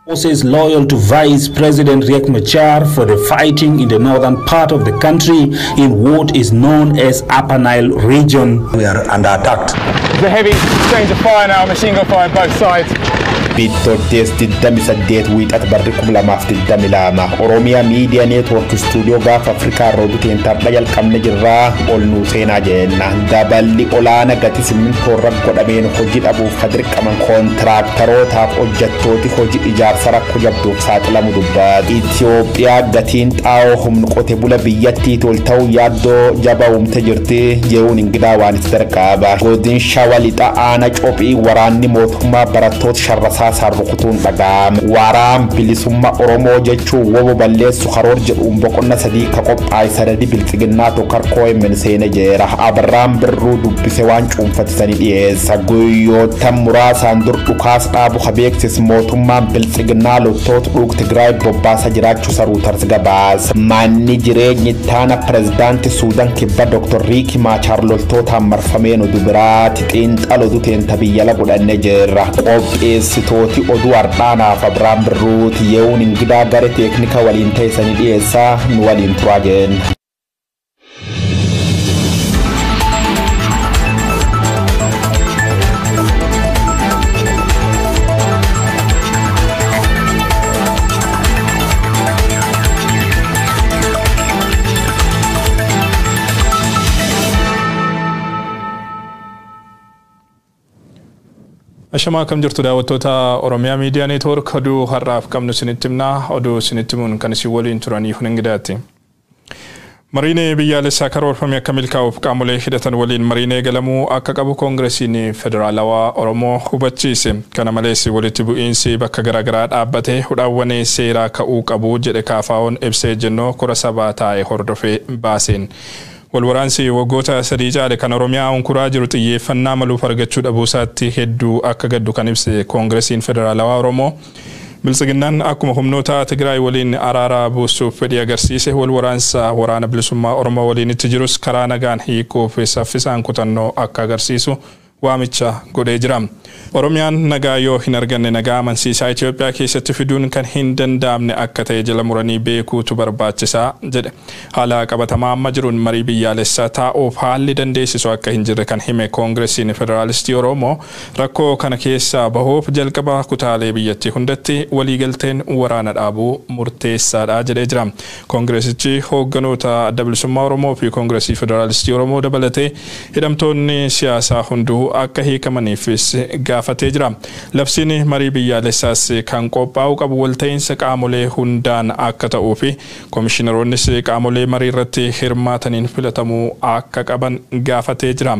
Forces loyal to Vice President Riek Machar for the fighting in the northern part of the country in what is known as Upper Nile region. We are under attack. There's a heavy exchange of fire now, machine gun fire on both sides. Bittoottees 28 wiixata barri 2022 Oromiyaa Miidiyaa Neetwoork Istuudiyoo gaafa Afrikaa irra oduu teentarra jalqabne jirraa ol nuu seenaa jenna. Daballi olaana gatii simmintoo irra godhameen hojii dhabuuf ka dirqaman kontiraaktarootaaf hojjettooti hojii ijaarsa rakkoo jabduuf saaxilamu dubbata. Itoophiyaa gatiin xaa'oo humna qote bula biyyattii tol ta'uu yaaddoo jabaa uumte jirti jechuun ingidaa waan itti darqaaba. Godin Shawaa Lixaa aanaa Cophii waraanni mootummaa barattoota sharrasaa rukutuun dhaga'ame. Waraan bilisummaa Oromoo jechuun wobo balleessu karoor jedhuun boqonna sadii ka qophaa'e sanadi bilxiginnaa tokko harkoo himmen seene jeera. Abarraan Birruu dubbise waan cuunfatisanii dhiyeessa. Guyyoota muraasaan dur dhukaas dhaabu ka beeksis mootummaan bilxiginnaa loltoota dhuug Tigraay bobbaasa jiraachuu saruutars gabaasa. Manni jireenyi taana pirezidaantii Suudaan kibba Dr. Riiki Maachaar loltootaan marfameen oduu biraati xiinxala oduu teenta biyyala godhanne jeerra. Qopheessitooti oduu har'aanaaf Abiraan Birruuti ye'uun ingidaa gara teeknika waliin ta'isanii dhiyeessaa nu waliin turaa jenna. Ashamaa akkam jirtu daawwattoota Oromiyaa Miidiyaa Neetwoork oduu har'aaf qabnu isinitti himnaa oduu isinitti himuun kan isin waliin turanii kun ingidaatti. Mariin biyyaalessaa karoorfame akka milkaa'uuf qaamolee hidhatan waliin mariin eegalamuu akka qabu Koongiresiin Federaalawaa Oromoo hubachiise. Kana malees walitti bu'iinsi bakka garaagaraa dhaabbatee hudhaawwan seeraa ka'uu qabu jedhe KFO'n ibsee jennoo kora sabaa taa'e hordofee baaseen. Walwaraansi waggoota sadii caale kan Oromiyaa unkuraa jiru xiyyeeffannaa maluuf argachuu dhabuusaatti hedduu akka gaddu kan ibse Koongiresiin Federaalawaa Oromoo. Biltsiginnaan akkuma humnoota Tigraay waliin araara buusuuf fedhii agarsiise walwaraansa waraana bilisummaa Oromoo waliin itti jirus karaa nagaan hiikuuf saffisaan kutannoo akka agarsiisu waamicha godhee jira. Oromiyaan nagaa yoo hin arganne nagaa amansiisaa Itoophiyaa keessatti fiduun kan hin danda'amne akka ta'e jala muranii beekuutu barbaachisaa jedhe. Haala qabatamaa amma jiruun marii biyyaalessaa taa'uuf haalli dandeessisu akka hin jirre kan hime Koongiresiin Federaalistii Oromoo rakkoo kana keessaa bahuuf jalqaba kutaalee biyyattii hundatti waliigalteen waraana dhaabuu murteessaadha jedhee jira. Koongiresichi hoogganoota adda bilisummaa Oromoo fi Koongiresii Federaalistii Oromoo dabalatee hidhamtoonni siyaasaa hunduu akka hiikamaniifis gaafatee jira. Labsiin marii biyyaalessaas kan qophaa'uu qabu walta'iinsa qaamolee hundaan akka ta'uu fi koomishinaroonnis qaamolee marii irratti hirmaataniin filatamuu akka qaban gaafatee jira.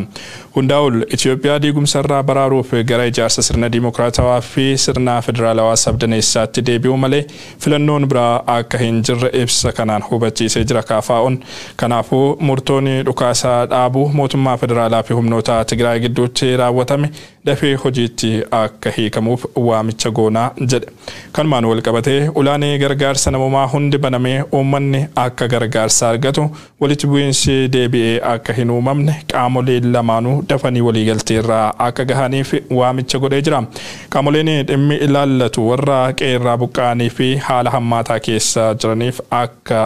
Hundaa'ul Itoophiyaa diigumsarraa baraaruuf gara ijaarsa sirna diimokiraatawaa fi sirna federaalawaa sabdaneessaatti deebi'uu malee filannoon biraa akka hin jirre ibsa kanaan hubachiisee jira KFO'n. Kanaafuu murtoon dhukaasaa dhaabuu mootummaa federaalaa fi humnoota Tigraay gidduutti raawwatame dafee hojiitti akka hiikamuuf waamicha goonaa jedhe. Kanumaan wal qabatee ulaanee gargaarsa namoomaa hundi banamee uummanni akka gargaarsa argatu walitti bu'iinsi deebi'ee akka hin uumamne qaamoleen lamaanuu dafanii waliigalteerraa akka gahaniif waamicha godhee jira. Qaamoleen dhimmi ilaallatu warra qeerraa buqqa'anii fi haala hammaataa keessa jiraniif akka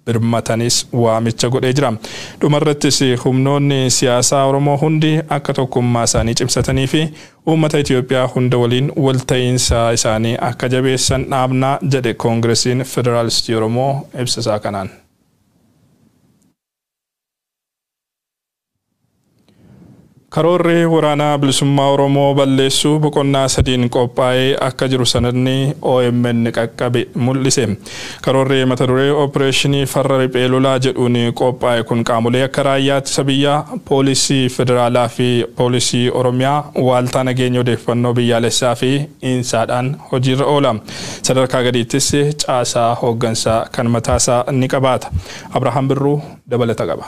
birmatanis waamicha godhee jira. Dhumarrattis humnoonni siyaasaa Oromoo hundi akka tokkummaa isaanii cimsatanii fi uummata Itoophiyaa hunda waliin walta'iinsa isaanii akka jabeessan dhaabnaa jedhe Koongiresiin Federaalistii Oromoo ibsa isaa kanaan. Karoorri waraanaa bilisummaa Oromoo balleessuu boqonnaa sadiin qophaa'ee akka jiru sanadni OMN qaqqabe mul'ise. Karoorri mata duree Opereeshinii farra riphee lolaa jedhuun qophaa'e kun qaamolee akka raayyaa ittisa biyyaa, poolisii federaalaa fi poolisii Oromiyaa, waaltaa nageenya odeeffannoo biyyaalessaa fi insaadhaan hojiirra oola. Sadarkaa gadiittis caasaa hooggansaa kan mataasaa ni qabaata. Abrahaam Birruu dabalata qaba.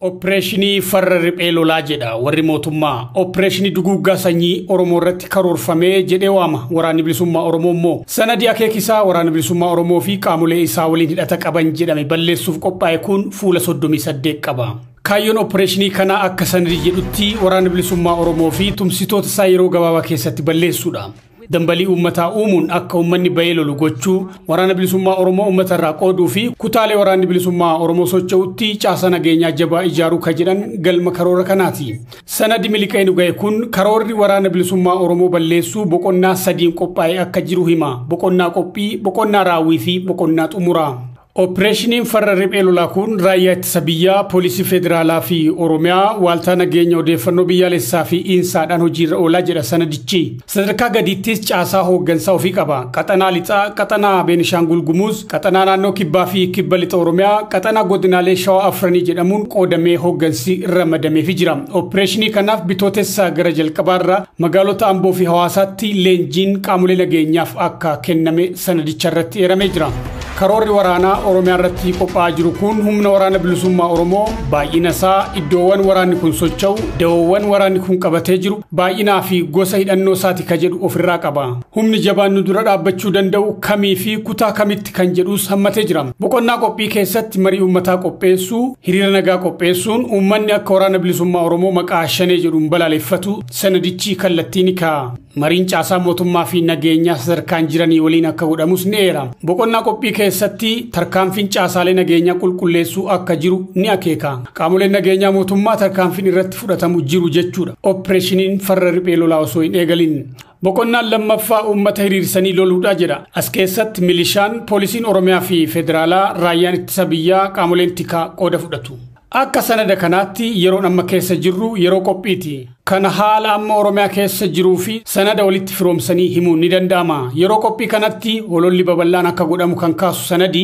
Opereeshinii farra riphee lolaa jedha warri mootummaa. Opereeshinii duguuggaa sanyii Oromoo irratti karoorfamee jedhee waama waraanni bilisummaa Oromoo immoo. Sanadi akeekisaa waraana bilisummaa Oromoo fi qaamolee isaa waliin hidhata qaban jedhame balleessuuf qophaa'e kun fuula 38 qaba. Kaayyoon opereeshinii kanaa akka sanadi jedhutti waraana bilisummaa Oromoo fi tumsitoota isaa yeroo gabaabaa keessatti balleessuudha. Dambalii uummataa uumuun akka uummanni bahee lolu gochuu, waraana bilisummaa Oromoo uummata irraa qooduu fi kutaalee waraanni bilisummaa Oromoo socho'utti caasaa nageenyaa jabaa ijaaruu ka jedhan galma karoora kanaati. Sanadi miliqee nu ga'e kun karoorri waraana bilisummaa Oromoo balleessuu boqonnaa sadiin qophaa'ee akka jiru hima. Boqonnaa qophii, boqonnaa raawwii fi boqonnaa xumuraa. Opereeshiniin farra riphee lolaa kun raayyaa ittisa biyyaa, poolisii federaalaa fi Oromiyaa, waaltaa nageenya odeeffannoo biyyaalessaa fi insaadhaan hojiirra oolaa jedha sanadichi. Sadarkaa gadiittis caasaa hooggansaa ofii qaba. Qaxanaa lixaa, qaxanaa Beenishaangul Gumuz, qaxanaa naannoo kibbaa fi kibba lixa Oromiyaa, qaxanaa godinaalee Shawaa afranii jedhamuun qoodamee hooggansi ramadameefii jira. Opereeshinii kanaaf bitootessa gara jalqabaarra magaalota Amboo fi Hawaasaatti leenjiin qaamolee nageenyaaf akka kenname sanadicha irratti eeramee jira. Karoorri waraanaa Oromiyaa irratti qophaa'aa jiru kun humna waraana bilisummaa Oromoo baay'ina isaa, iddoowwan waraanni kun socho'u, da'oowwan waraanni kun qabatee jiru, baay'inaa fi gosa hidhannoo isaati ka jedhu ofirraa qaba. Humni jabaan nu dura dhaabbachuu danda'u kamii fi kutaa kamitti kan jedhus hammatee jira. Boqonnaa qophii keessatti marii uummataa qopheessuu, hiriira nagaa qopheessuun uummanni akka waraana bilisummaa Oromoo maqaa shanee jedhuun balaaleffatu sanadichi kallattii ni kaa'a. Mariin caasaa mootummaa fi nageenyaa sadarkaan jiranii waliin akka godhamus ni eera. Boqonnaa qophii keessatti tarkaanfiin caasaalee nageenyaa qulqulleessuu akka jiru ni akeeka. Qaamoleen nageenyaa mootummaa tarkaanfiin irratti fudhatamu jiru jechuudha. Opereeshiniin farra riphee lolaa osoo hin eegalin. Boqonnaan lammaffaa uummata hiriirsanii loluudha jedha. As keessatti milishaan, poolisiin Oromiyaa fi federaalaa, raayyaan ittisa biyyaa, qaamoleen tikaa qooda fudhatu. Akka sanada kanaatti yeroon amma keessa jirru yeroo qophiiti. Kana haala amma Oromiyaa keessa jiruu fi sanada walitti firoomsanii himuun ni danda'ama. Yeroo qophii kanatti ololli babal'aan akka godhamu kan kaasu sanadi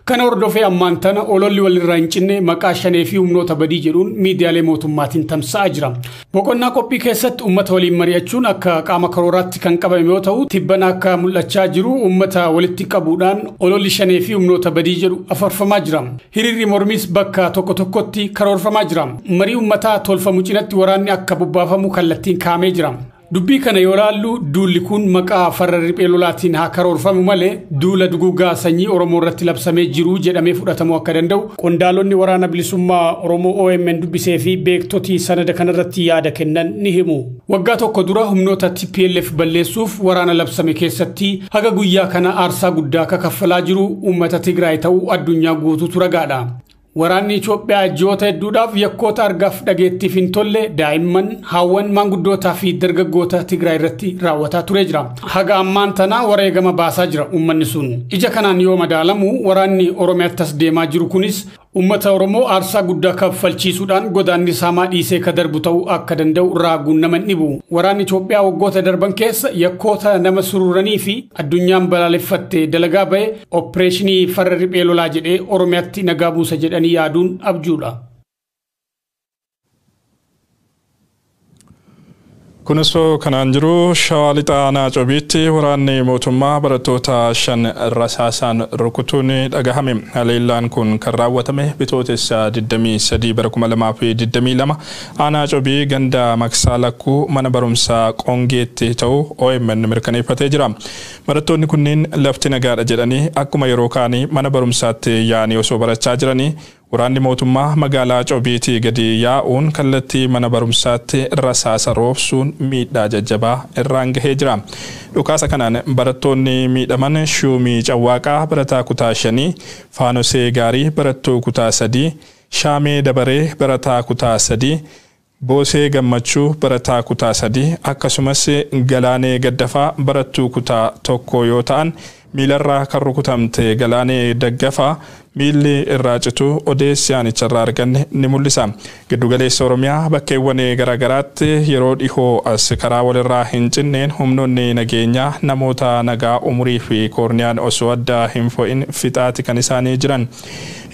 kana hordofee ammaan tana ololli walirraa hin cinne maqaa shanee fi humnoota badii jedhuun miidiyaalee mootummaatiin tamsa'aa jira. Boqonnaa qophii keessatti uummata waliin mari'achuun akka qaama karooraatti kan qabame yoo ta'u, tibbana akka mul'achaa jiru uummata walitti qabuudhaan ololli shanee fi humnoota badii jedhu afarfamaa jira. Hiriirri mormiis bakka tokko tokkotti karoorfamaa jira. Marii uummataa tolfamu cinatti waraanni akka bobbaafamu kallattiin kaa'amee jira. Dubbii kana yoo ilaallu duulli kun maqaa farra riphee lolaatiin haa karoorfamu malee duula duguugaa sanyii Oromoo irratti labsamee jiru jedhamee fudhatamuu akka danda'u qondaalonni waraana bilisummaa Oromoo OMN dubbisee fi beektotii sanada kanarratti yaada kennan ni himu. Waggaa tokko dura humnoota TPLF balleessuuf waraana labsame keessatti haga guyyaa kana aarsaa guddaa akka kaffalaa jiru uummata Tigraay ta'uu addunyaa guutuutu ragaadha. Waraanni Itoophiyaa ji'oota hedduudhaaf yakkoota argaaf dhageettiif hin tolle daa'imman, haawwan, maanguddootaa fi dargaggoota Tigraay irratti raawwataa turee jira. Haga ammaan tana wareegama baasaa jira uummanni sun. Ija kanaan yoo madaalamu waraanni Oromiyaatti as deemaa jiru kunis uummata Oromoo aarsaa guddaa kaffalchiisuudhaan godaanni saamaa dhiisee ka darbu ta'uu akka danda'u raaguun nama hin dhibu. Waraanni Itoophiyaa waggoota darban keessa yakkoota nama sururanii fi addunyaan balaaleffatte dalagaa ba'e opereeshinii farra riphee lolaa jedhee Oromiyaatti nagaa buusa jedhanii yaaduun abjuudha. Kunis kanaan jiru Shawaa Lixaa Aanaa Cobiitti waraanni mootummaa barattoota 5 rasaasaan rukutuun dhagahame. Haleellaan kun kan raawwatame bitootessa 23 bara 2022 Aanaa Cobii ganda Maksaa Lakkuu mana barumsaa Qongeetti ta'uu OMN mirkaneeffatee jira. Barattoonni kunneen lafti nagaadha jedhanii akkuma yeroo kaanii mana barumsaatti yaa'anii osoo barachaa jiranii waraanni mootummaa magaalaa Cobiitii gadi yaa'uun kallattii mana barumsaatti rasaasa roobsuun miidhaa jajjabaa irraan gahee jira. Dhukaasa kanaan barattoonni miidhaman Shuumii Cawwaaqaa barataa kutaa 5, Faanosee Gaarii barattuu kutaa 3, Shaamee Dabaree barataa kutaa 3, Boosee Gammachuu barataa kutaa 3 akkasumas Galaanee Gaddafaa barattuu kutaa 1 yoo ta'an miilarraa kan rukutamte Galaanee Daggafaa miilli irraa citu odeessi aanicharraa arganne ni mul'isa. Giddugaleessa Oromiyaa bakkeewwan garaagaraatti yeroo dhihoo as karaa walirraa hin cinneen humnoonni nageenyaa namoota nagaa umurii fi koorniyaan osoo adda hin fo'in fixaati kan isaanii jiran.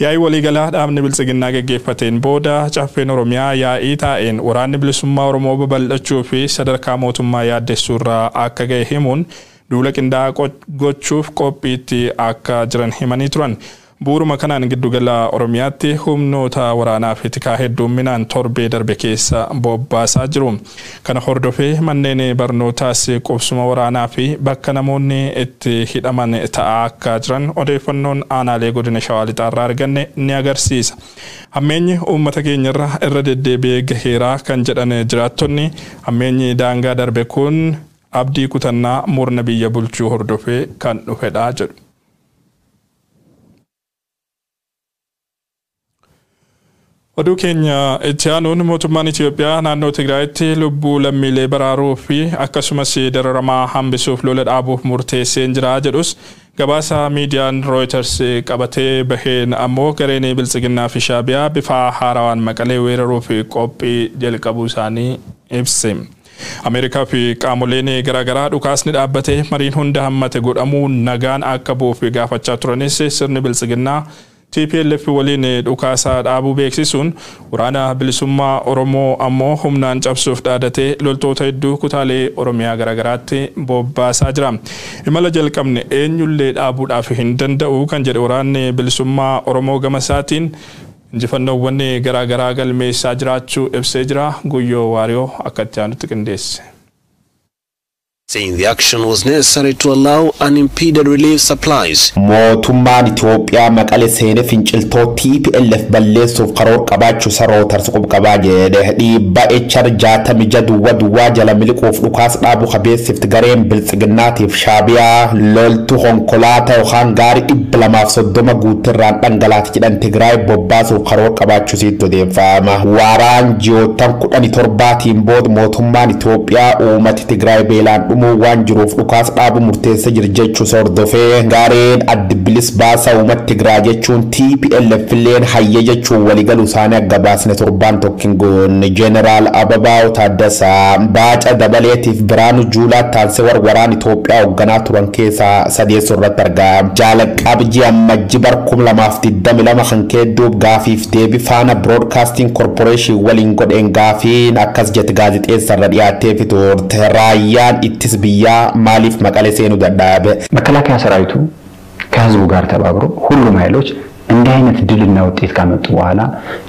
Yaa'ii waliigalaa dhaabni biltsiginnaa geggeeffateen booda caffeen Oromiyaa yaa'ii taa'een waraanni bilisummaa Oromoo babal'achuu fi sadarkaa mootummaa yaaddessuurraa akka ga'e himuun duula qindaa'aa gochuuf qophiitti akka jiran himanii turan. Bu'uuruma kanaan giddugala Oromiyaatti humnoota waraanaa fi tikaa hedduminaan torbee darbe keessa bobbaasaa jiru. Kana hordofee manneen barnootaas qubsuma waraanaa fi bakka namoonni itti hidhaman ta'aa akka jiran odeeffannoon aanaalee godina Shawaa Lixaarraa arganne ni agarsiisa. Hammeenyi uummata keenyarra irra deddeebi'ee gaheeraa kan jedhan jiraattonni hammeenyi daangaa darbe kun Abdii kutannaa murna biyya bulchuu hordofee kan dhufedha jedhu. Oduu keenya itti aanuun mootummaan Itoophiyaa naannoo Tigraayitti lubbuu lammiilee baraaruu fi akkasumas dararamaa hambisuuf lola dhaabuuf murteessee jira jedhus, gabaasa miidiyaan Reuters qabatee baheen ammoo gareen Biltsiginnaa fi Shaabiyaa bifa haarawaan Maqalee weeraruuf qophii jalqabuu isaanii ibse. Ameerikaa fi qaamoleen garaagaraa dhukaasni dhaabbatee mariin hunda hammate godhamuu nagaan akka bu'uuf gaafachaa turanis, sirni Biltsiginnaa TPLF waliin dhukaasa dhaabuu beeksisuun Waraana Bilisummaa Oromoo ammoo humnaan cabsuuf dhaadatee loltoota hedduu kutaalee Oromiyaa garaagaraatti bobbaasaa jira. Imala jalqabne eenyullee dhaabuudhaaf hin danda'u kan jedhe Waraanni Bilisummaa Oromoo gama isaatiin injifannoowwan garaagaraa galmeessaa jiraachuu ibsee jira. Guyyoo Waariyoo akka itti aanutti qindeesse. Saying the action was necessary to allow unimpeded relief supplies. Mootummaan Itoophiyaa Maqale seenee finciltoo TPLF balleessuuf karoora qabaachuu isaa Reuters qabaa jedhe. Dhiibbaa HR 66 duwwaa duwwaa jala miliquuf dhukaas dhaabuu qabeessifti gareen Biltsiginnaatiif Shaabiyaa loltu konkolaataa yookaan gaarii 230 guutirraan dhangalaati jedhan Tigraay bobbaasuuf karoora qabaachuu sitti odeeffama. Waaraan ji'oottan 17tiin booda mootummaan Itoophiyaa uummati Tigraay beelaan dhumuu waan jiruuf dhukaas dhaabu murteessee jira jechuu hordofee gareen addi bilis baasaa uummata Tigraay jechuun TPLF illeen hayya jechuun waliigaluu isaanii akka baasne torbaan tokkin goone. Jeneraal Ababaw Taaddasaa, Baaca Dabaleetiif Biraanuu Juulaa taansee waraan Itoophiyaa hoogganaa turan keessaa sadeessoo irratti argama. Jaalaqabjii Ammajji bar 2022 kan keedduuf gaafiif deebii Faana Broadcasting Corporation waliin godheen gaafiin akkas jette gaazexeessa irra dhiyaattee fi turte: "Raayyaan ittis biyyaa maaliif Maqalee seenuu dadhabe?" መከላከያ ሰራዊቱ ከህዝቡ ጋር ተባብሮ ሁሉም ኃይሎች እንዲህ አይነት ድልና ውጤት ካመጡ በኋላ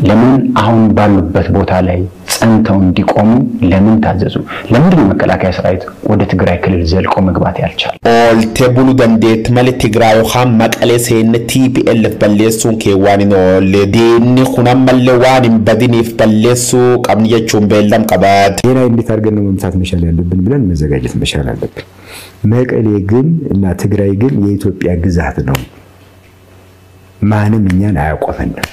ለምን አሁን ባሉበት ቦታ ላይ ጸንተው እንዲቆሙ ለምን ታዘዙ? ለምንድን ነው መከላከያ ሰራዊት ወደ ትግራይ ክልል ዘልቆ መግባት ያልቻለ? Oolte buluu dandeetti malee Tigraay yookaan Maqalee seenne TPLF balleessuun kee waan hin oolle. Diinni kun ammallee waan hin badiniif balleessuu qabni jechuun beellam qabaate. ዜና እንዴት አድርገን ነው መምታት መቻል ያለብን ብለን መዘጋጀት መቻል አለብን። መቀሌ ግን እና ትግራይ ግን የኢትዮጵያ ግዛት ነው። ማንም እኛን አያቆመንም።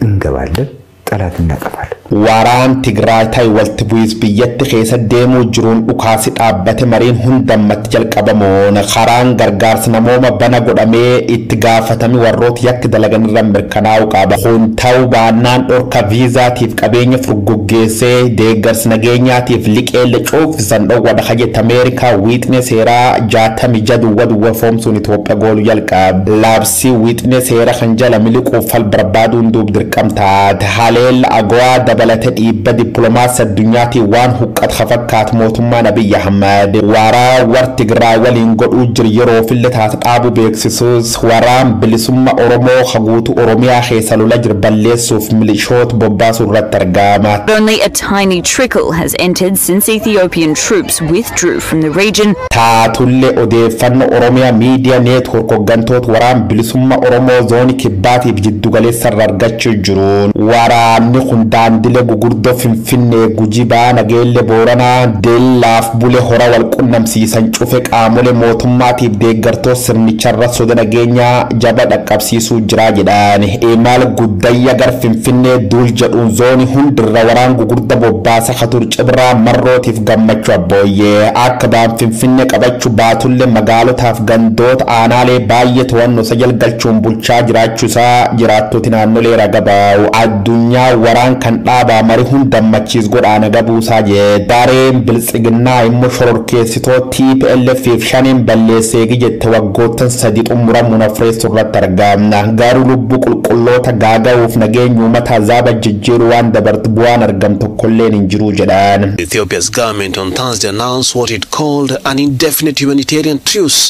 እንገባለን፣ ጠላት እናጠፋለን። Waraan Tigraay ta'e walitti bu'is biyyatti keessa deemuu jiruun dhukaasi dhaabbate mariin hundammatti jalqabamuun karaan gargaarsa namooma bana godhamee itti gaafatami warroota yakki dalagan irra mirkanaa'uu qaba. Kun ta'uu baannaan dhorka viizaatiif qabeenya furguggeessee deeggarsa nageenyaatiif liqeelle cuufisan dhowwadha kajette Ameerikaa wiixnee seeraa 66 duwwa duwwa foomsuun Itoophiyaa gooluu jalqabe. Labsii wiixnee seera kan jala miliquuf fal barbaaduun duub dirqamtaate. Haleella AGOA dabalate dhiibba dippiloomaasii addunyaatiin waan huqqat fakkaatu mootummaan Abiyyi Ahmad waraa war Tigraay waliin godhuu jiru yeroo fille taate dhaabu beeksisuus, waraan bilisummaa Oromoo haguutu Oromiyaa keessa lola jiru balleessuuf milishoota bobbaasuu irratti argama. Only a tiny trickle has entered since Ethiopian troops withdrew from the region. Taatullee odeeffannoo Oromiyaa Miidiyaa Neetwoork hooggantoota waraan bilisummaa Oromoo zoonii kibbaatiif jiddugaleessa irra argachuu jiruun waraanni kun daandilee gugurdoo Finfinnee, Gujibaa, Nageelle Booranaa, Deellaaf Bule Hora wal qunnamsiisan cufe qaamolee mootummaatiif deeggartoota sirnicharra soda nageenyaa jaba dhaqqabsiisuu jira jedhan. Imal guddayya gar Finfinnee duul jedhuun zoonii hundirra waraan gugurda bobbaasa katur Cibraa Marrootiif Gammachuu Abbooyyee akka baan Finfinnee qabachuu baatullee magaalotaaf gandoota aanaalee baay'ee to'annoo isa jalgalchuun bulchaa jiraachuusaa jiraattoti naannolee raga baa'u. Addunyaa waraan kan dhaabaa marii hundammachiis godhaa gabuusaa jee. Dareen Biltsiginnaa immoo shororkeessitoo TPLF fi shaniin balleessee jette waggoottan 3 xumuramuun afreessuu irratti argamna. Garuu lubbuu qulqulloota gaaga'uuf nageenya uummata azaaba jijjiiruu waan dabartu bu'aan argam tokkolleen hin jiru jedhan. Ethiopia's government on Thursday announced what it called an indefinite humanitarian truce.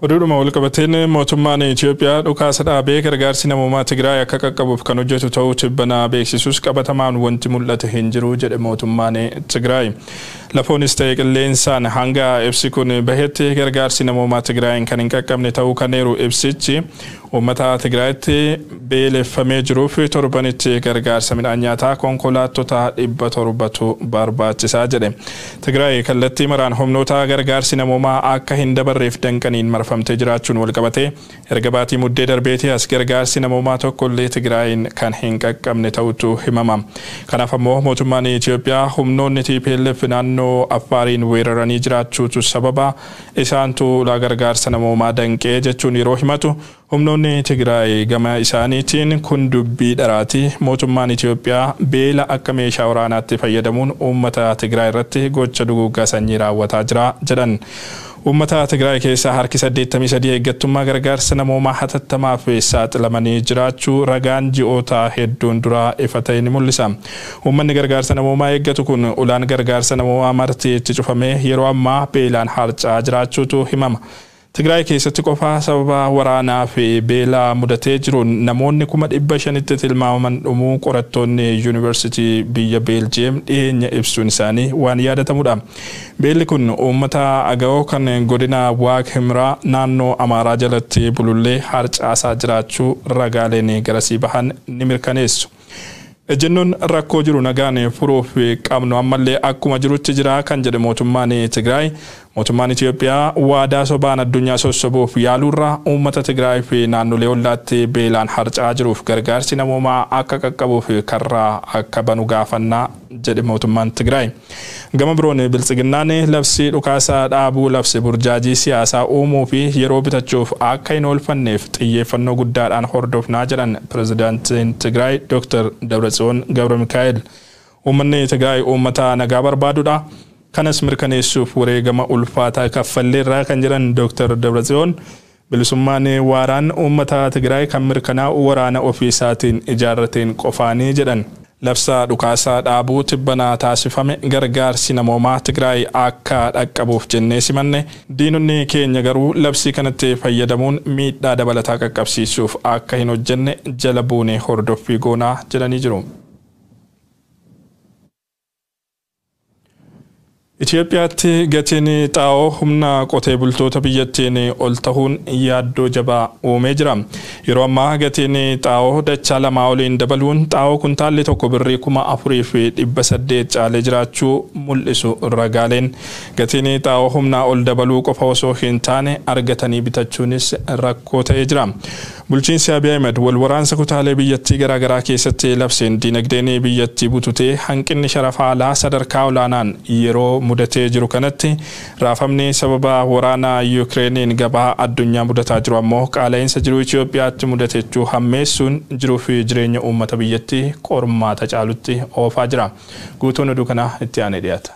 Oduudhuma walqabateen mootummaan Itoophiyaa dhukaasa dhaabee gargaarsi namoomaa Tigraay akka qaqqabuuf kan hojjetu ta'uu tibbanaa beeksisus, qabatamaan wanti mul'ate hin jiru jedhe mootummaan Tigraay. Lafoonis ta'e qilleensaan hanga ibsi kun bahetti gargaarsi namoomaa Tigraayin kan hin qaqqabne ta'uu kan eeru ibsichi, uummata Tigraayitti beeleffamee jiruuf torbanitti gargaarsa midhaan nyaataa konkolaattota 700tu barbaachisaa jedhe. Tigraay kallattii maraan humnoota gargaarsi namoomaa akka hin dabarreef danqaniin marfamtee jiraachuun walqabatee, erga baatii Muddee darbeetii as gargaarsi namoomaa tokkollee Tigraayin kan hin qaqqabne ta'utu himama. Kanaaf ammoo mootummaan Itoophiyaa humnoonni TPLF naannoo Affaariin weeraranii jiraachuutu sababa, isaantu ulaa gargaarsa namoomaa danqee jechuun yeroo himatu, humnoonni Tigraay gama isaaniitiin kun dubbii dharaati, mootummaan Itoophiyaa beela akka meeshaa waraanaatti fayyadamuun uummata Tigraay irratti gocha duguuggaa sanyii raawwataa jira jedhan. Uummata Tigraay keessaa harki 83 eeggattummaa gargaarsa namoomaa hatattamaaf saaxilamanii jiraachuu ragaan ji'oota hedduun duraa ifa ta'e ni mul'isa. Uummanni gargaarsa namoomaa eeggatu kun ulaan gargaarsa namoomaa marti itti cufamee yeroo ammaa beelaan harca'aa jiraachuutu himama. Tigraay keessatti qofaa sababa waraanaa fi beelaa mudatee jiruun namoonni 500,000tti tilmaamaman dhumuu qorattoonni yuunivarsiitii biyya Beeljiyeem dhiyeenya ibsuun isaanii waan yaadatamudha. Beelli kun uummata Agawoo kan godina Waag Himraa naannoo Amaaraa jalatti bulullee harcaasaa jiraachuu ragaaleen garasii bahan ni mirkaneessu. Ejjennoon rakkoo jiru nagaan furuuf qabnu ammallee akkuma jirutti jira kan jedhe mootummaan Tigraay, mootummaan Itoophiyaa waadaa sobaan addunyaa sossobuuf yaaluurra uummata Tigraay fi naannolee ollaatti beelaan harca'aa jiruuf gargaarsi namoomaa akka qaqqabuuf karraa akka banu gaafannaa jedhe mootummaan Tigraay. Gama biroon Biltsiginnaan labsii dhukaasaa dhaabuu labsi burjaajii siyaasaa uumuu fi yeroo bitachuuf akka hin oolfanneef xiyyeeffannoo guddaadhaan hordofnaa jedhan pirezidaantiin Tigraay Dr. Dabratsiyoon Gabra Mikaa'el. Uummanni Tigraay uummata nagaa barbaadudha. Kanas mirkaneessuuf wareegama ulfaataa kaffalleerraa kan jedhan Dr. Dabratsiyoon, bilisummaan waaraan uummata Tigraay kan mirkanaa'u waraana ofii isaatiin ijaarrateen qofaanii jedhan. Labsa dhukaasaa dhaabuu tibbanaa taasifame gargaarsi namoomaa Tigraay akka dhaqqabuuf jennee simanne, diinonni keenya garuu labsii kanatti fayyadamuun miidhaa dabalataa qaqqabsiisuuf akka hin hojjenne jala buunee hordoffii goonaa jedhanii jiru. Itoophiyaatti gatiin xaa'oo humna qotee bultoota biyyattiin ol tahuun yaaddoo jabaa uumee jira. Yeroo ammaa gatiin xaa'oo dachaa lamaa oliin dabaluun xaa'oo kuntaalli tokko birrii 4,800 caalee jiraachuu mul'isu ragaaleen. Gatiin xaa'oo humnaa ol dabaluu qofa osoo hin taane argatanii bitachuunis rakkoo ta'ee jira. Bulchiinsi Abiy Ahmed wal waraansa kutaalee biyyattii garaagaraa keessatti labseen diinagdeen biyyattii bututee hanqinni sharafa alaa sadarkaa olaanaan yeroo mudatee jiru kanatti, raafamni sababa waraana Yukireeniin gabaa addunyaa mudataa jiru ammoo qaala'insa jiruu Itoophiyaatti mudatechuu hammeessuun jiruu fi jireenya uummata biyyattii qormaata caalutti oofaa jira. Guutuun oduu kanaa itti aanee dhiyaata.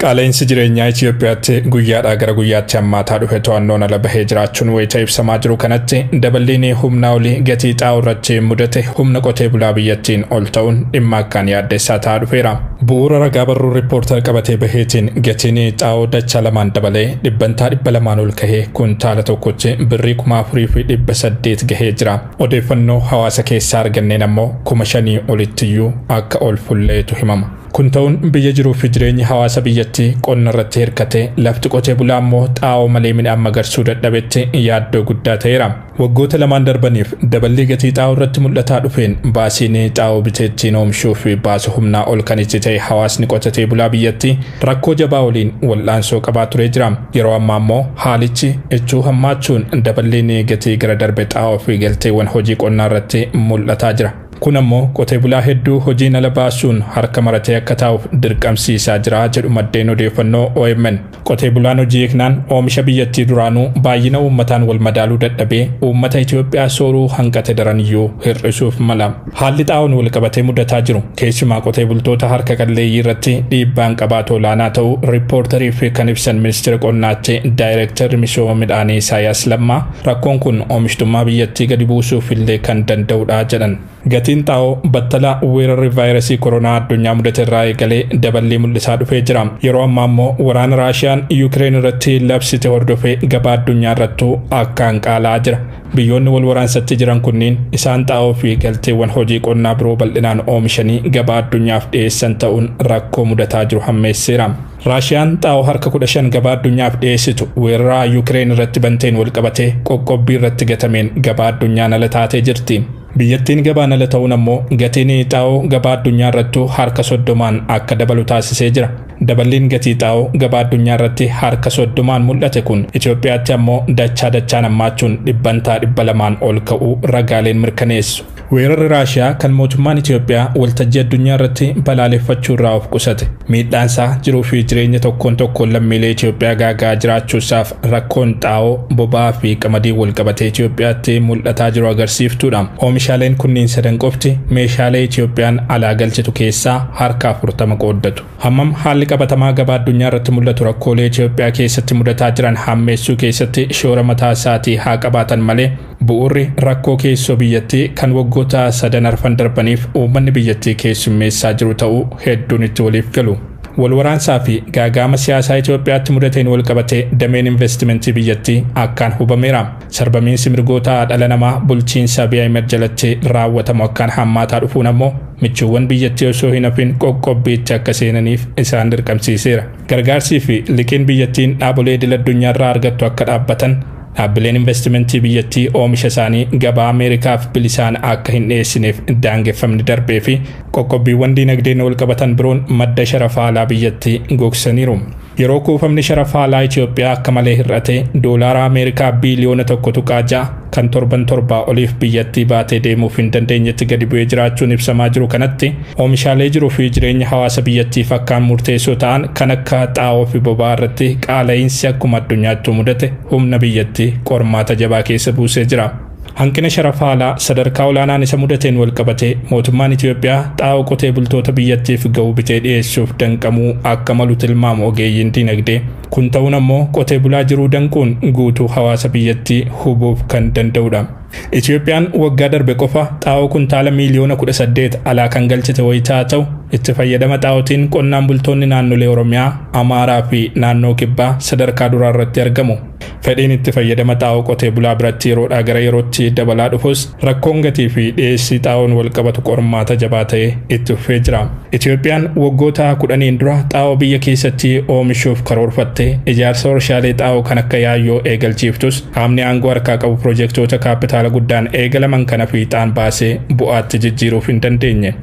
Qaala'insi jireenyaa Itoophiyaatti guyyaadhaa gara guyyaatti hammaataa dhufe to'annoon ala bahee jiraachuun wayita ibsamaa jiru kanatti, daballiin humnaa olii gatii xaa'oo irratti mudate humna qotee bulaa biyyattiin ol ta'uun dhimma akkaan yaaddessaa ta'aa dhufeera. Bu'uura ragaa barruu Riippoortar qabatee baheetiin gatiin xaa'oo dachaa lamaan dabalee 200% ol kahee kuntaala tokkotti birrii 4,800 gahee jira. Odeeffannoo hawaasa keessaa arganneen ammoo 5,000 olittiyyuu akka ol fulleetu himama. Kun ta'uun biyya jiruu fi jireenyi hawaasa biyyattii qonna irratti hirkatee, lafti qotee bulaa immoo xaa'oo malee midhaan magarsuu dadhabetti yaaddoo guddaa ta'eera. Waggoota lamaan darbaniif daballii gatii xaa'oo irratti mul'ataa dhufeen baasiin xaa'oo biteettiin oomishuu fi baasu humnaa ol kan itti ta'e hawaasni qotatee bulaa biyyattii rakkoo jabaa waliin wal'aansoo qabaa turee jira. Yeroo ammaa immoo haalichi ichuu hammaachuun daballiin gatii gara darbe xaa'oo fi galteewwan hojii qonnaa irratti mul'ataa jira. Kun ammoo qotee bulaa hedduu hojiin ala baasuun harka maratee akka taa'uuf dirqamsiisaa jira jedhu maddeen odeeffannoo OMN. Qotee bulaan hojii eegnaan oomisha biyyattii duraanuu baay'ina uummataan wal madaaluu dadhabee uummata Itoophiyaa sooruu hanqate daraniyyuu hir'isuuf mala. Haalli xaa'oon wal qabatee mudataa jiru keessumaa qotee bultoota harka qalleeyyii irratti dhiibbaan qabaatu olaanaa ta'uu Riippoortarii fi kan ibsan ministeera qonnaatti daayireektarri misooma midhaanii Isaayaas Lammaa, rakkoon kun oomishtummaa biyyattii gadi buusuuf illee kan danda'udha jedhan. Gatiin Gatiin xaa'oo battala weerarri vaayirasii koronaa addunyaa mudate irraa eegalee daballii mul'isaa dhufee jira. Yeroo ammaa immoo waraana Raashiyaan Yuukireen irratti labsite hordofee gabaa addunyaa irrattuu akkaan qaala'aa jira. Biyyoonni wal waraansatti jiran kunniin isaan xaa'oo fi galteewwan hojii qonnaa biroo bal'inaan oomishanii gabaa addunyaaf dhiyeessan ta'uun rakkoo mudataa jiru hammeesseera. Raashiyaan xaa'oo harka 15 gabaa addunyaaf dhiyeessitu weerara Yuukireen irratti banteen wal qabatee qoqqobbii irratti gatameen gabaa addunyaan ala taatee jirti. Biyyattiin gabaan ala ta'uun ammoo gatiin xaa'oo gabaa addunyaa irrattuu harka 30n akka dabalu taasisee jira. Daballiin gatii xaa'oo gabaa addunyaa irratti harka 30n mul'ate kun Itoophiyaatti ammoo dachaa dachaan hammaachuun 200% ol ka'uu ragaaleen mirkaneessu. Weerarri Raashiyaa kan mootummaan Itoophiyaa waltajjii addunyaa irratti balaaleffachuu irraa of qusate. Miidhaan isaa jiruu fi jireenya tokkoon tokkoon lammiilee Itoophiyaa gaagaa jiraachuusaaf rakkoon xaa'oo boba'aa fi qamadii wal qabatee Itoophiyaatti mul'ataa jiru agarsiiftuudha. Oomishaaleen kunniin sadan qofti meeshaalee Itoophiyaan alaa galchitu keessaa harka 40 qooddatu. Hammam haalli qabatamaa gabaa addunyaa irratti mul'atu rakkoolee Itoophiyaa keessatti mudataa jiran hammeessuu keessatti shoora mataa isaatii haa qabaatan malee bu'uurri rakkoo keessoo biyyattii kan waggoota sadan arfan darbaniif uummanni biyyattii keessummeessaa jiru ta'uu hedduun itti waliif galu. Wal waraansaa fi gaagaama siyaasaa Itoophiyaatti mudateen wal qabatee dameen investimentii biyyattii akkaan hubameera. Sarbamiinsi mirgoota dhala namaa bulchiinsa Abiy Ahmed jalatti raawwatamu akkaan hammaataa dhufuun ammoo michuuwwan biyyattii osoo hin hafin qoqqobbiitti akka seenaniif isaan dirqamsiiseera. Gargaarsii fi liqiin biyyattiin dhaabolee idil addunyaarraa argattu akka dhaabbatan dhaabbileen investimentii biyyattii oomisha isaanii gabaa Ameerikaaf bilisaan akka hin dhiyeessineef daangeffamni darbee fi qoqqobbiiwwan diinagdeen wal qabatan biroon madda sharafa alaa biyyattii gogsaniiru. Yeroo kuufamni sharafa alaa Itoophiyaa akka malee hir'ate doolaara Ameerikaa biiliyoona 1.6 kan torban torbaa oliif biyyattii baatee deemuuf hin dandeenyetti gadi bu'ee jiraachuun ibsamaa jiru kanatti oomishaalee jiruu fi jireenya hawaasa biyyattiif akkaan murteessoo ta'an kan akka xaa'oo fi boba'aa irratti qaala'iinsi akkuma addunyaatti mudate humna biyyattii qormaata jabaa keessa buusee jira. Hanqina sharafa alaa sadarkaa olaanaan isa mudateen wal qabatee mootummaan Itoophiyaa xaa'oo qotee bultoota biyyattiif ga'u bitee dhiyeessuuf danqamuu akka malu tilmaamu ogeeyyiin diinagdee. Kun ta'uun ammoo qotee bulaa jiruu danquun guutuu hawaasa biyyattii hubuuf kan danda'udha. Itoophiyaan waggaa darbe qofa xaa'oo kuntaala miiliyoona 18 alaa kan galchite wayitaa ta'u itti fayyadama xaa'ootiin qonnaan bultoonni naannolee Oromiyaa, Amaaraa fi naannoo Kibbaa sadarkaa duraa irratti argamu. Fedhiin itti fayyadama xaa'oo qotee bulaa biratti yeroodhaa gara yerootti dabalaa dhufus rakkoon gatii fi dhiyeessii xaa'oon wal qabatu qormaata jabaa ta'ee itti fufee jira. Itoophiyaan waggoota 10 dura xaa'oo biyya keessatti oomishuuf karoorfattee ijaarsa warshaalee xaa'oo kan akka yaayyoo eegalchiiftus qaamni aangoo harkaa qabu piroojeektoota kaapitaala guddaan eegalaman kana fiixaan baasee bu'aatti jijjiiruuf hin dandeenye.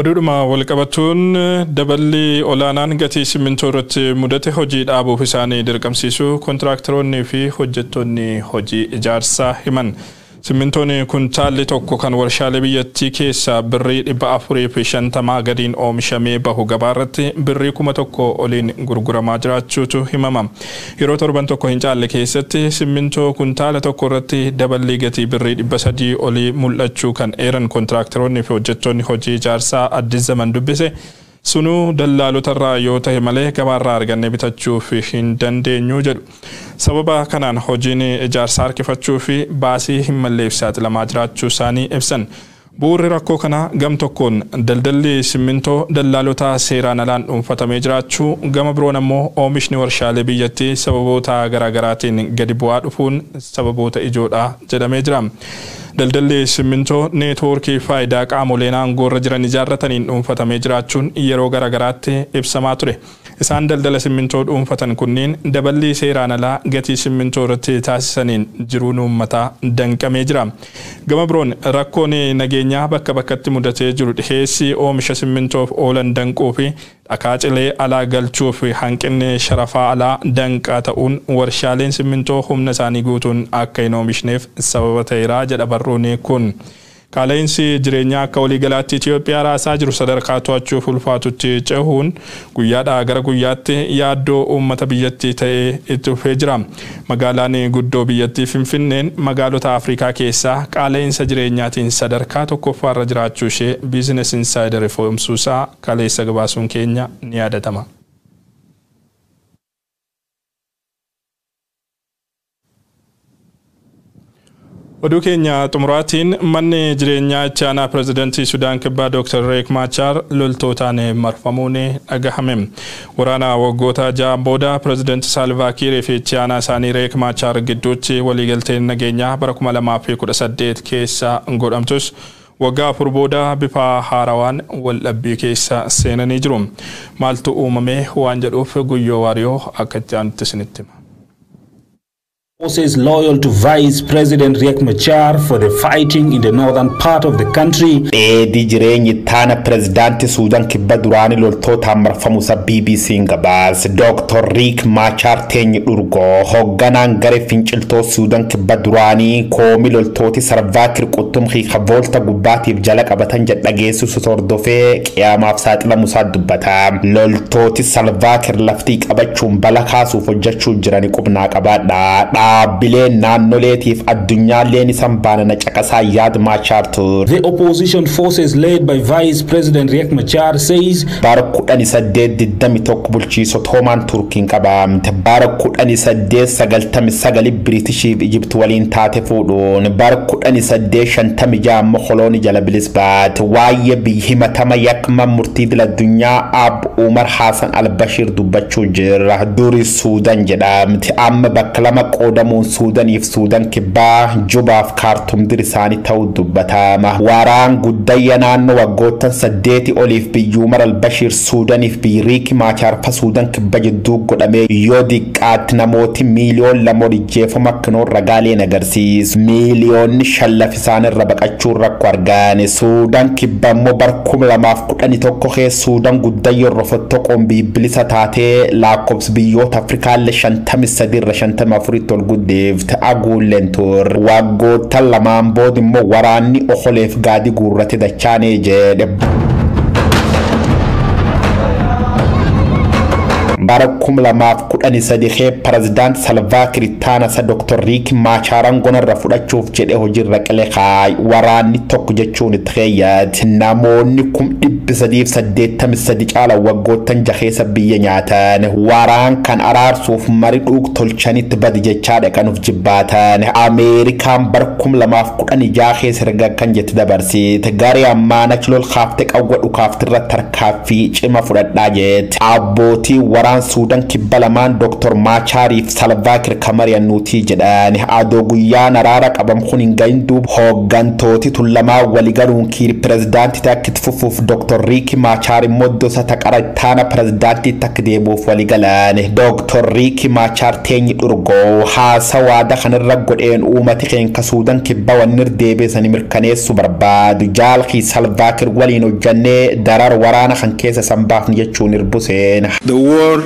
Oduudhuma wal qabatuun daballi olaanaan gatii simmintoo irratti mudate hojii dhaabuuf isaanii dirqamsiisu kontiraaktaroonni fi hojjettoonni hojii ijaarsaa himan. Simmintoon kuntaalli tokko kan warshaalee biyyattii keessaa birrii 450 gadiin oomishamee bahu gabaarratti birrii 1000 oliin gurguramaa jiraachuutu himama. Yeroo torban tokko hin caalle keessatti simmintoo kuntaala tokko irratti daballi gatii birrii 300 olii mul'achuu kan eeran kontiraaktaroonni fi hojjettoonni hojii ijaarsaa Addis Zaman dubbise. Sunuu dallaalota irraa yoo ta'e malee gabaarraa argannee bitachuuf hin dandeenyu jedhu. Sababa kanaan hojiin ijaarsaa harkifachuu fi baasii hin malleef saaxilamaa jiraachuu isaanii ibsan. Bu'uurri rakkoo kanaa gam tokkoon daldalli simmintoo dallaalota seeraan alaan dhuunfatamee jiraachuu gama biroon ammoo oomishni warshaalee biyyattii sababoota garaagaraatiin gadi bu'aa dhufuun sababoota ijoodha jedhamee jira. Daldalli simmintoo neetwoorkii faayidaa qaamoleen aangoo irra jiran ijaarrataniin dhuunfatamee jiraachuun yeroo garaagaraatti ibsamaa ture. Isaan daldala simmintoo dhuunfatan kunniin daballi seeraan alaa gatii simmintoo irratti taasisaniin jiruun uummataa danqamee jira. Gama biroon rakkoon nageenyaa bakka bakkatti mudatee jiru dhiheessii oomisha simmintoof oolan danquu fi dhakaa cilee alaa galchuu fi hanqinni sharafaa alaa danqaa ta'uun warshaaleen simmintoo humna isaanii guutuun akka hin oomishneef sababa ta'eera jedha barruun kun. Qaala'insi jireenyaa akka waliigalaatti Itoophiyaa raasaa jiru sadarkaa to'achuuf ulfaatutti cehuun guyyaadhaa gara guyyaatti yaaddoo uummata biyyattii ta'ee itti fufee jira. Magaalaan guddoo biyyattii Finfinneen magaalota Afrikaa keessaa qaala'insa jireenyaatiin sadarkaa tokkoffaarra jiraachuu ishee Business Insider ifoomsuusaa kaleessa gabaasuun keenya ni yaadatama. Oduu keenya xumuraatiin, manni jireenyaa itti aanaa pirezidantii Sudaan Kibbaa Dr. Riek Machar loltootaan marfamuun dhagahame. Waraana waggoota 6 booda pirezidantii Saalvaa Kiir fi itti aanaa isaanii Riek Machar gidduutti waliigalteen nageenyaa bara 2018 keessa godhamtus, waggaa 4 booda bifa haarawaan waldhabbii keessa seenanii jiru. Maaltu uumame waan jedhuuf Guyyoo Waariyoo akka itti aanutti isinitti hima. Forces loyal to Vice President Riek Machar for the fighting in the northern part of the country. Dheedii jireenyi taana pirezidaantii Suudaan Kibba duraanii loltootaan marfamuusa BBC'n gabaase. Dr. Riik Maachaar Teenyi Dhurgoo, hoogganaan garee finciltoo Suudaan Kibba duraanii, koomi loltooti Salvaa Kiir quttum hiika voolta gubbaatiif jala qabatan jedhageessisu hordofee qiyaamaaf saaxilamuusaa dubbata. Loltooti Salvaa Kiir laftii qabachuun bala kaasuuf hojjechuu jirani qubnaa qabaadha. Dhaabbileen naannoleetiif addunyaalleen isan baanana caqasaa yaad Maachaar ture. The opposition forces led by Vice President Riek Machar says Bara 1821 bulchiisota Ottoman Turkiin qabamte. Bara 1899 Biritishiif Ijipti waliin taate fuudhuun, bara 1856 ammoo kolooni jala bilis baate. Waa'ee biyya himatama yakma murtii idil addunyaa Ab Umar Hassan Albashiir dubbachuu jirra. Duri Suudan jedhamte. Amma bakka lama qoodamuun Suudaniif Suudan Kibbaa, Jubaaf Kaartum dir isaanii ta'uu dubbatama. Waraan guddayya naannoo waggoottan 8 oliif biyyi Umar Albashiir Suudaniif biyyi Riik Maachaar fa Suudan Kibba jidduu godhamee yoo diqqaatti namooti miiliyoon 2 ijjeefama akkanoon ragaaleen agarsiisu. Miiliyoonni 5 lafa isaanirra baqachuun rakkoo argaane. Suudaan Kibba immoo bara 2011 keessa Suudaan guddayyoon rofottoqoon bilisa taatee lakkoofsa biyyoota Afrikaallee 53 irra 54tti ol guddeefte aguulleen turre. Waggoota 2n booda immoo waraanni okoleef gaadii guurrate dachaanee jedhe. Bara 2013 kee pirezidaant Salvaa Kiir isa Dr. Riik Maachaaraan gonarra fudhachuuf jedhe hojiirra qilee kaay waraanni tokko jechuun itti keeyyate. Namoonni 383,000 caala waggoottan jaheessa biyya nyaatan. Waraan kan araarsuuf mari dhuug tolchanitti badi jechaa dhaqanuuf jibbaatan. Ameerikaan bara 2016 keessa erga kan jette dabarsite. Garee ammaan achi lol kaaftee qawwa dhukaaftirra tarkaaffii cima fudhadhaa jette. Abbootii waraan Suudaan Kibba lamaan Dr. Maachaariif Salvaa Kiir kamari'annuutii jedhan. Adoo guyyaan araara qabam kun hin gahin duub hooggantooti tun lamaa waligaluun Kiir pirezidaantii takka itti fufuuf, Dr. Riik Maachaar immoo iddoo isa taqara ittaana pirezidaantii takka deebi'uuf waligalan. Dr. Riik Maachaar Teenyi Dhurgoo haasawaada kanarra godheen uummati keenya Suudaan Kibba wanni deebi'anii mirkaneessuu barbaadu jaalkii Salvaa Kiir waliin hojjannee darar waraana kan keessa san baafni jechuun irbuseen. The war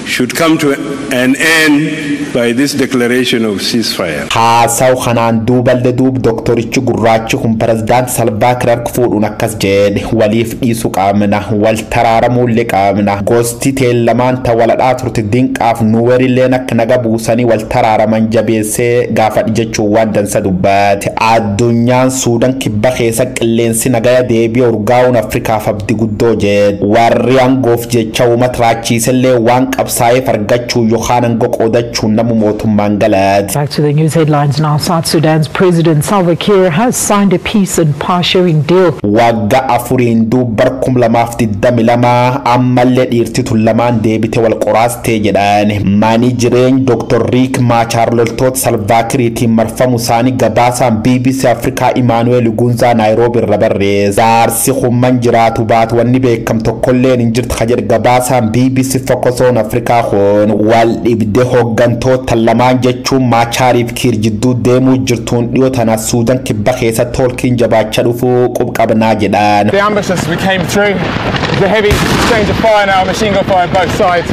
should come to an end by this declaration of ceasefire. Haasawu kanaan duubalde duub doktorichi gurraachi kun pirezidaant Salvaa Kiir harka fuudhuun akkas jedhe: "Waliif dhiisuu qabna, wal taraaramuullee qabna. Gosti teellamaan ta waladhaa turte dinqaaf nuwerilleen akka naga buusanii wal taraaraman jabeessee gaafadhi" jechuun waan dansa dubbate. Addunyaan Suudaan Kibba keessa qilleensi nagaya deebi'e urgaa'uun Afrikaaf abdii guddoo jedhe. Warri aangoof jecha uummata raachiisellee waan qabsaa'eef argachuu yookaan aangoo qoodachuun namu mootummaan galate. Back to the news headlines now. South Sudan's President Salva Kiir has signed a peace and power sharing deal. Waggaa 4n duub bar 2022 ammallee dhiirti tun lamaan deebite wal qoraastee jedhan. Mani jireenya Dr. Riik Maachaar loltoota Salvaakiriitiin marfamu isaanii gabaasaan BBC Afrikaa Imaanuweel Gunzaa Naayiroobi irra barreesse. Jaarsi humman jiraatu baatu wanni beekam tokkolleen hin jirtu ka jedhe gabaasaan BBC Focus on Afrikaa kun, wal dhibde hooggantoota lamaan jechuun Maachaariif Kiir jidduu deemuu jirtuun dhiyoo tana Suudaan Kibba keessatti holkiin jabaachaa dhufuu qubqabnaa jedhan. The ambush as we came through. There's a heavy exchange of fire now, machine gun fire both sides.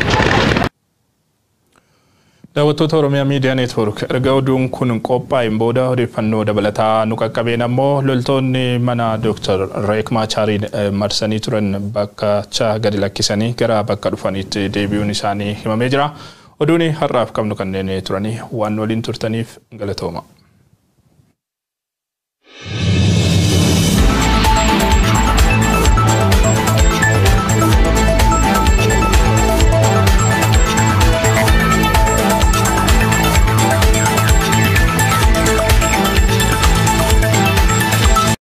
Daawwattoota Oromiyaa Miidiyaa Neetwoork, erga oduun kun qophaa'een booda odeeffannoo dabalataa nu qaqqabeen ammoo loltoonni mana Dr. Reek Maachaariin marsanii turan bakka gadi lakkisanii gara bakka dhufaniitti deebi'uun isaanii himamee jira. Oduun har'aaf qabnu kanneen turanii, waan waliin turtaniif galatooma.